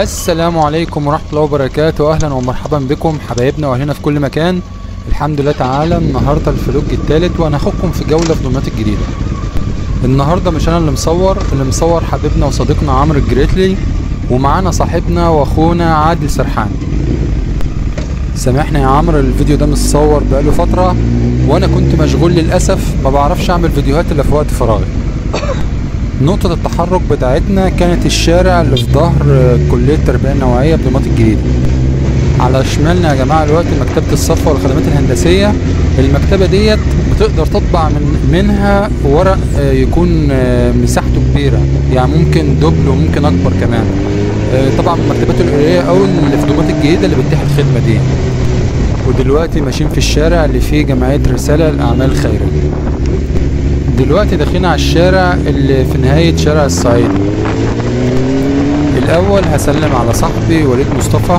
السلام عليكم ورحمة الله وبركاته. أهلا ومرحبا بكم حبايبنا وأهلنا في كل مكان. الحمد لله تعالى النهاردة ال vlog الثالث وأنا هاخدكم في جولة في دمياط الجديدة. النهاردة مش أنا اللي مصور، اللي مصور حبيبنا وصديقنا عمرو الجريتلي، ومعانا صاحبنا وأخونا عادل سرحان. سامحنا يا عمرو، الفيديو ده متصور بقاله فترة وأنا كنت مشغول للأسف، ما بعرفش أعمل فيديوهات إلا في وقت فراغي. نقطة التحرك بتاعتنا كانت الشارع اللي في ظهر كلية التربية النوعية بدمياط الجديدة. على شمالنا يا جماعة الوقت مكتبة الصفوة والخدمات الهندسية. المكتبة ديت بتقدر تطبع منها ورق يكون مساحته كبيرة، يعني ممكن دبل وممكن أكبر كمان. طبعا المكتبات القليلة أو اللي في دمياط الجديدة اللي بتتيح الخدمة دي. ودلوقتي ماشيين في الشارع اللي فيه جمعية رسالة للأعمال الخيرية. دلوقتي داخلين على الشارع اللي في نهاية شارع الصعيد. الأول هسلم على صاحبي وليد مصطفى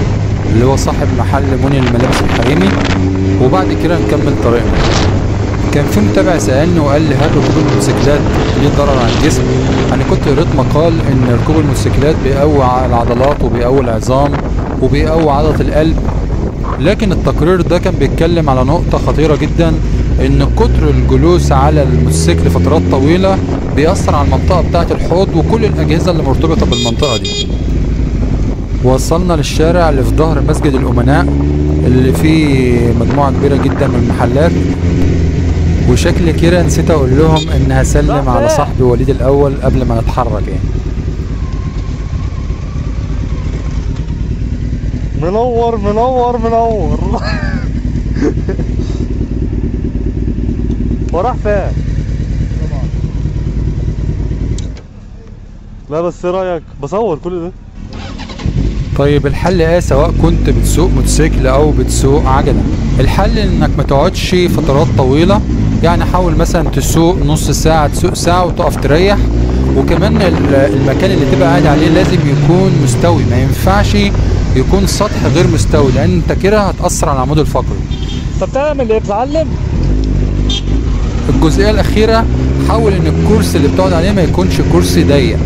اللي هو صاحب محل مني الملابس الحريمي، وبعد كده نكمل طريقنا. كان في متابع سألني وقال لي هل ركوب الموتوسيكلات ليه ضرر على الجسم؟ أنا كنت قريت مقال إن ركوب الموتوسيكلات بيقوي العضلات وبيقوي العظام وبيقوي عضلة القلب، لكن التقرير ده كان بيتكلم على نقطة خطيرة جدا، ان كتر الجلوس على الموتوسيكل فترات طويلة بيأثر على المنطقة بتاعة الحوض وكل الأجهزة اللي مرتبطة بالمنطقة دي. وصلنا للشارع اللي في ظهر مسجد الأمناء اللي فيه مجموعة كبيرة جدا من المحلات، وشكل كده نسيت اقول لهم ان هسلم على صاحبي وليد الأول قبل ما نتحرك. يعني منور منور منور. وراح فين؟ لا بس ايه رايك بصور كل ده؟ طيب الحل ايه سواء كنت بتسوق موتوسيكل او بتسوق عجله؟ الحل انك ما تقعدش فترات طويلة، يعني حاول مثلا تسوق نص ساعة، تسوق ساعة وتقف تريح. وكمان المكان اللي تبقى قاعد عليه لازم يكون مستوي، ما ينفعش يكون سطح غير مستوي، لان انت كده هتأثر على العمود الفقري. طب تعمل ايه؟ بتعلم؟ الجزئية الأخيرة، حاول إن الكرسي اللي بتقعد عليه ما يكونش كرسي ضيق.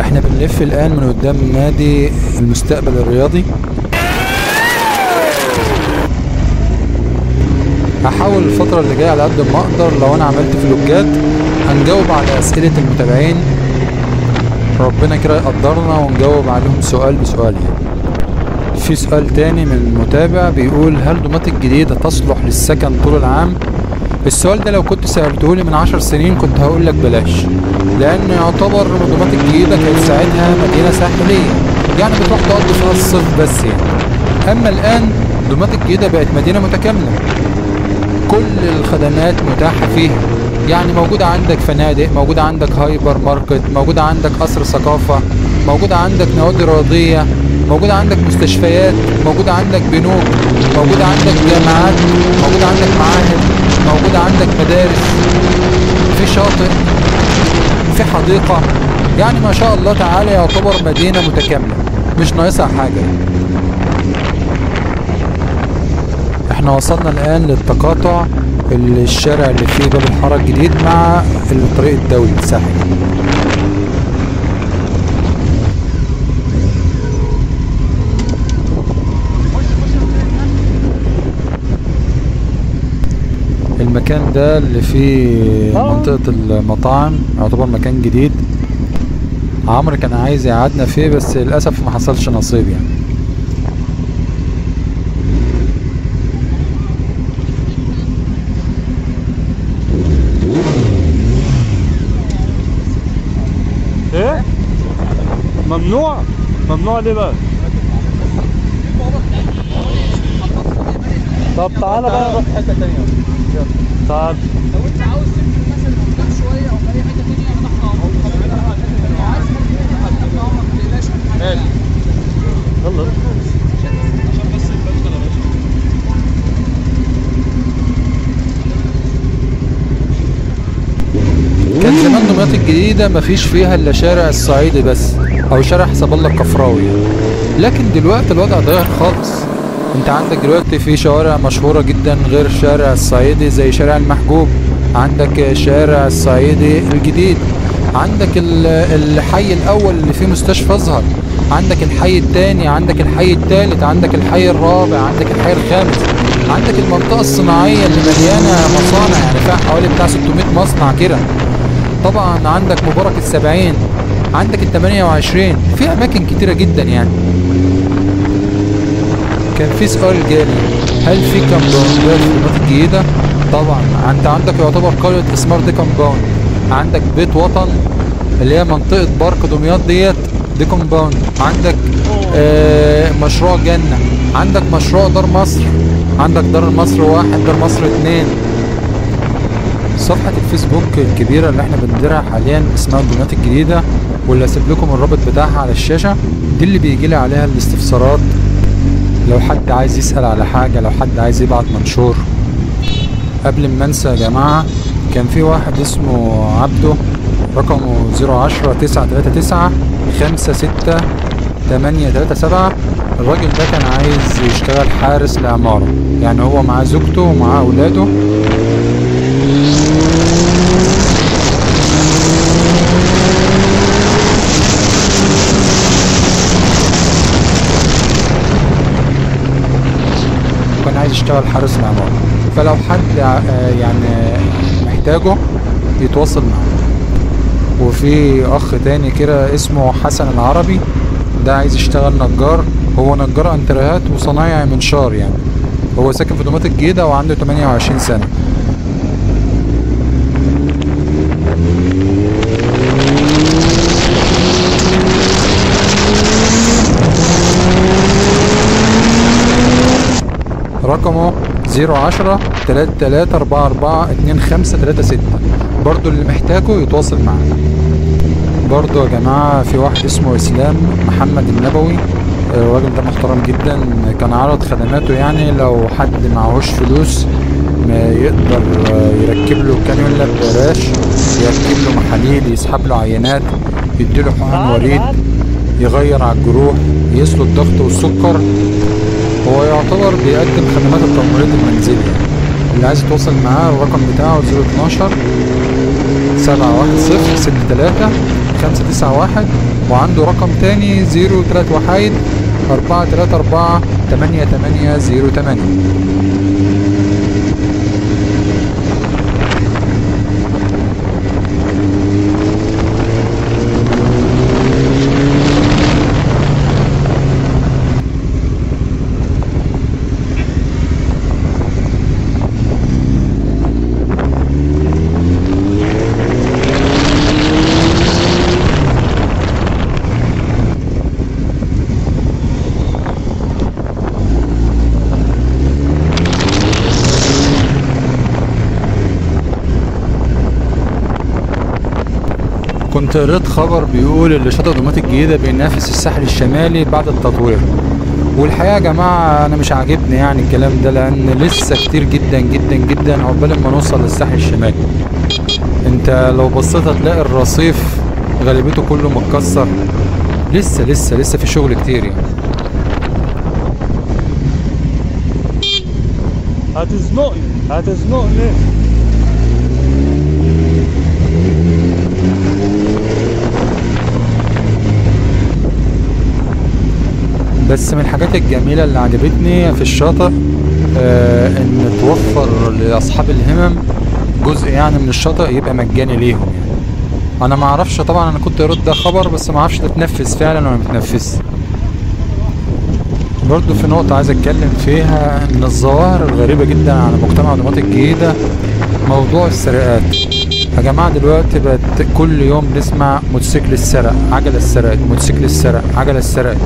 احنا بنلف الآن من قدام نادي المستقبل الرياضي. هحاول الفترة اللي جاية على قد ما أقدر لو أنا عملت فلوجات هنجاوب على أسئلة المتابعين، ربنا كده يقدرنا ونجاوب عليهم سؤال بسؤال. يعني في سؤال تاني من المتابع بيقول هل دمياط الجديدة تصلح للسكن طول العام؟ السؤال ده لو كنت سألتهولي من 10 سنين كنت هقول لك بلاش، لأن يعتبر دمياط الجديدة كانت ساعتها مدينة ساحلية، يعني بتروح تقضي فيها الصيف بس يعني. أما الآن دمياط الجديدة بقت مدينة متكاملة، كل الخدمات متاحة فيها، يعني موجودة عندك فنادق، موجودة عندك هايبر ماركت، موجودة عندك قصر ثقافة، موجودة عندك نوادي رياضية، موجودة عندك مستشفيات، موجودة عندك بنوك، موجودة عندك جامعات، موجودة عندك معاهد، موجودة عندك مدارس، في شاطئ، في حديقة، يعني ما شاء الله تعالى يعتبر مدينة متكاملة مش ناقصها حاجة. احنا وصلنا الآن للتقاطع اللي الشارع اللي فيه باب الحارة الجديد مع الطريق الدولي الساحلي. المكان ده اللي فيه منطقة المطاعم يعتبر مكان جديد، عمرو كان عايز يقعدنا فيه بس للأسف ما حصلش نصيب يعني. ايه؟ ممنوع؟ ممنوع ليه بقى؟ طب تعالى بقى نروح حتة تانية. تعال لو انت عاوز تمشي مثلا قدام شوية او في اي حتة تانية انا تحت امرك. لو عايز تحت امرك ما تقلقش من حاجة. يلا عشان بس البلد يا باشا. كان زمان دمياط الجديدة مفيش فيها الا شارع الصعيدي بس او شارع حسب الله الكفراوي، لكن دلوقتي الوضع اتغير خالص. انت عندك دلوقتي في شوارع مشهورة جدا غير شارع الصعيدي، زي شارع المحجوب، عندك شارع الصعيدي الجديد، عندك الحي الاول اللي فيه مستشفى ازهر، عندك الحي الثاني، عندك الحي الثالث، عندك الحي الرابع، عندك الحي الخامس، عندك المنطقة الصناعية اللي مليانة مصانع، يعني فيها حوالي بتاع 600 مصنع كده. طبعا عندك مبارك ال70، عندك ال28، في اماكن كتيرة جدا يعني. كان في سؤال جالي، هل في كامباوندات في دمياط الجديدة؟ طبعا انت عندك يعتبر قرية اسمار دي compound، عندك بيت وطن اللي هي منطقة بارك دمياط ديت دي compound، عندك مشروع جنة، عندك مشروع دار مصر، عندك دار مصر 1، دار مصر 2. صفحة الفيسبوك الكبيرة اللي احنا بنديرها حاليا اسمها دمياط الجديدة، واللي هسيب لكم الرابط بتاعها على الشاشة، دي اللي بيجي لي عليها الاستفسارات لو حد عايز يسأل على حاجة، لو حد عايز يبعت منشور. قبل ما انسى يا جماعة، كان في واحد اسمه عبده رقمه 010 939 56 837. الراجل ده كان عايز يشتغل حارس لعمارة، يعني هو معاه زوجته ومعاه اولاده. كان عايز يشتغل حارس العمارة، فلو حد يعني محتاجه يتواصل معه. وفي اخ تاني كده اسمه حسن العربي، ده عايز يشتغل نجار، هو نجار انترهات وصنايعي منشار يعني. هو ساكن في دمياط الجديدة وعنده 28 سنة. رقمه 010 33 44 2536، برضو اللي محتاجه يتواصل معاه. برضو يا جماعة في واحد اسمه اسلام محمد النبوي، الراجل ده محترم جدا، كان عرض خدماته يعني لو حد معهوش فلوس ما يقدر يركب له كانيولا ببلاش، يركب له محاليل، يسحب له عينات، يديله حقن وريد، يغير على الجروح، يقيس له الضغط والسكر. هو يعتبر بيقدم خدمات التمريض المنزلي يعني. اللي عايز يتواصل معاه الرقم بتاعه 012 710 63 591، وعنده رقم تاني 031 434 8808. كنت قريت خبر بيقول ان شاطئ دمياط الجديدة بينافس الساحل الشمالي بعد التطوير، والحقيقة يا جماعة انا مش عاجبني يعني الكلام ده، لان لسه كتير جدا جدا جدا عقبال ما نوصل للساحل الشمالي. انت لو بصيت هتلاقي الرصيف غالبيته كله متكسر، لسه لسه لسه في شغل كتير يعني. هتزنقني هتزنقني. بس من الحاجات الجميلة اللي عجبتني في الشاطئ ان توفر لاصحاب الهمم جزء يعني من الشاطئ يبقى مجاني ليهم يعني. انا ما اعرفش طبعا، انا كنت قريت ده خبر بس ما اعرفش ده اتنفذ فعلا ولا ما اتنفذش. برضو في نقطة عايز اتكلم فيها، من الظواهر الغريبة جدا على مجتمع دمياط الجديدة موضوع السرقات. يا جماعة دلوقتي بقت كل يوم نسمع موتوسيكل السرق، عجلة السرقت، موتوسيكل السرق، عجلة السرقت.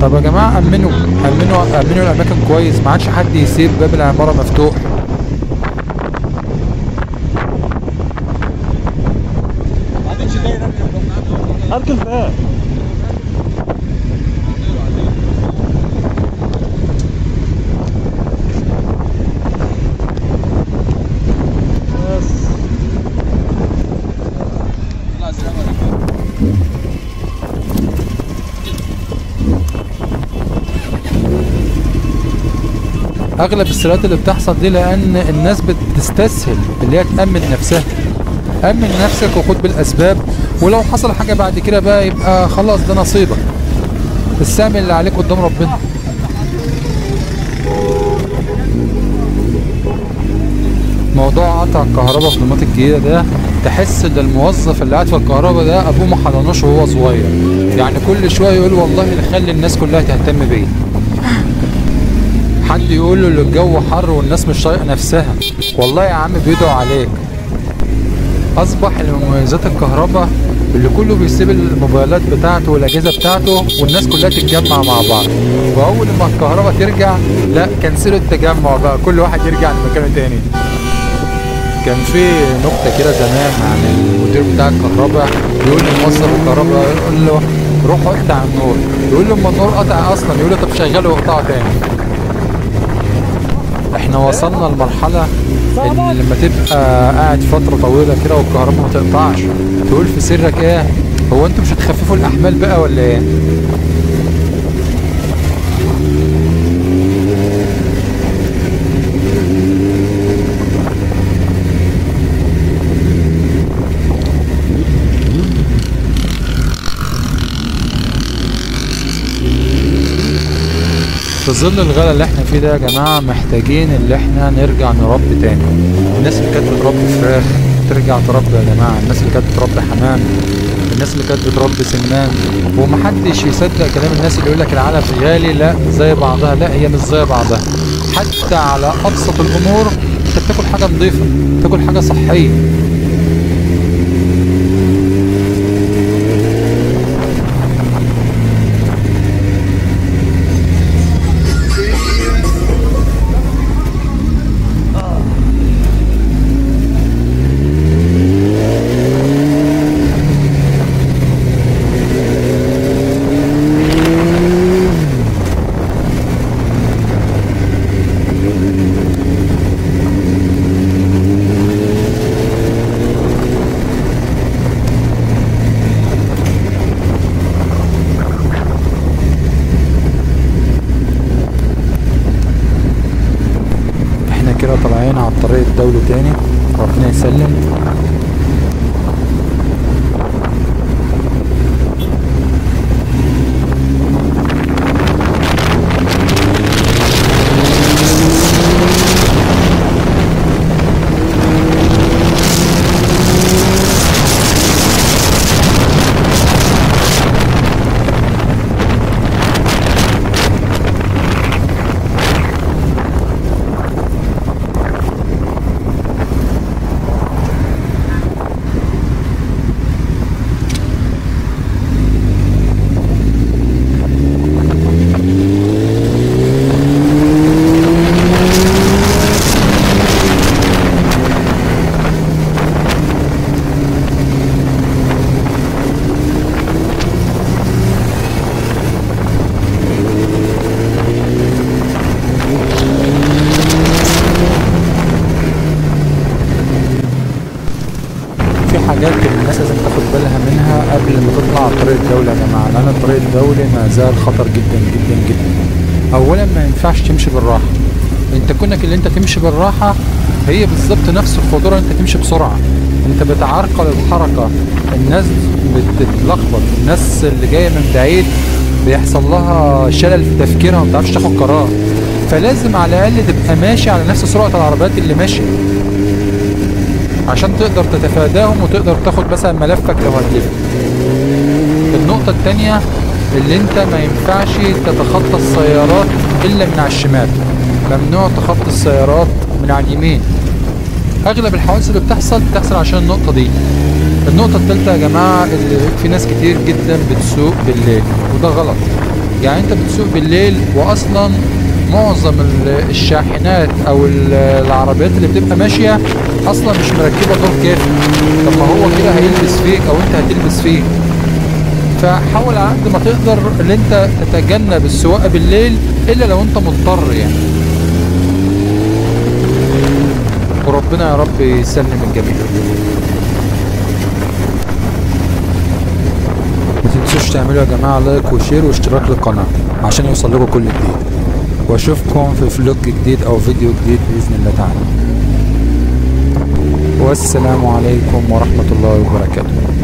طب يا جماعة أمنوا أمنوا أمنوا الأماكن كويس، ما عادش حد يسيب باب العمارة مفتوح. أركب فين؟ اغلب السرقات اللي بتحصل دي لان الناس بتستسهل اللي هي تأمن نفسها. امن نفسك وخد بالاسباب، ولو حصل حاجة بعد كده بقى يبقى خلاص ده نصيبك، بس اعمل اللي عليك قدام ربنا. موضوع قطع الكهرباء في دمياط الجديدة ده، تحس ان الموظف اللي قاعد في الكهرباء ده ابوه ما حضنوش وهو صغير، يعني كل شوية يقول والله نخلي الناس كلها تهتم بيه. حد يقول له اللي الجو حر والناس مش طايقة نفسها، والله يا عم بيدعوا عليك. اصبح مميزات الكهرباء اللي كله بيسيب الموبايلات بتاعته والاجهزة بتاعته والناس كلها تتجمع مع بعض، واول ما الكهرباء ترجع لا كنسلوا التجمع بقى، كل واحد يرجع لمكانه تاني. كان في نقطة كده زمان عن المدير بتاع الكهرباء، يقول لموظف الكهرباء يقول له روح اقطع النور، يقول له اما النور قطع اصلا، يقول له طب شغله واقطعه تاني. احنا وصلنا لمرحلة ان لما تبقى قاعد فترة طويلة كده والكهرباء ما تقطعش تقول في سرك ايه، هو انتوا مش هتخففوا الاحمال بقى ولا ايه؟ في ظل الغلا اللي احنا فيه ده يا جماعة محتاجين اللي احنا نرجع نربي تاني. الناس اللي كانت بتربي فراخ ترجع تربي يا جماعة، الناس اللي كانت بتربي حمام، الناس اللي كانت بتربي سمان. ومحدش يصدق كلام الناس اللي يقولك العلف غالي، لا زي بعضها، لا هي مش زي بعضها. حتى على ابسط الامور انت بتاكل حاجة نظيفة، بتاكل حاجة صحية. كده طالعين على الطريق الدولي تاني، ربنا يسلم. حاجات الناس لازم تاخد بالها منها قبل ما تطلع على الطريق الدولي يا جماعة، لان الطريق الدولي ما زال خطر جدا جدا جدا. اولا ما ينفعش تمشي بالراحة، انت كونك اللي انت تمشي بالراحة هي بالظبط نفس الخطورة انت تمشي بسرعة، انت بتعرقل الحركة، الناس بتتلخبط، الناس اللي جاية من بعيد بيحصل لها شلل في تفكيرها وما بتعرفش تاخد قرار. فلازم على الاقل تبقى ماشي على نفس سرعة العربيات اللي ماشية عشان تقدر تتفاداهم وتقدر تاخد مثلا ملفك لو هتلف. النقطة التانية اللي انت ما ينفعش تتخطى السيارات الا من على الشمال، ممنوع تخطي السيارات من على اليمين. اغلب الحوادث اللي بتحصل بتحصل عشان النقطة دي. النقطة التالتة يا جماعة اللي في ناس كتير جدا بتسوق بالليل وده غلط. يعني انت بتسوق بالليل واصلا معظم الشاحنات او العربيات اللي بتبقى ماشية اصلا مش مركبة دور كافي، طب ما هو كده هيلبس فيك او انت هتلبس فيه. فحاول على قد ما تقدر ان انت تتجنب السواقة بالليل الا لو انت مضطر يعني. وربنا يا رب يسلم الجميع. ما تنسوش تعملوا يا جماعة like و share واشتراك للقناة عشان يوصل لكم كل جديد، واشوفكم في vlog جديد او فيديو جديد باذن الله تعالى. والسلام عليكم ورحمة الله وبركاته.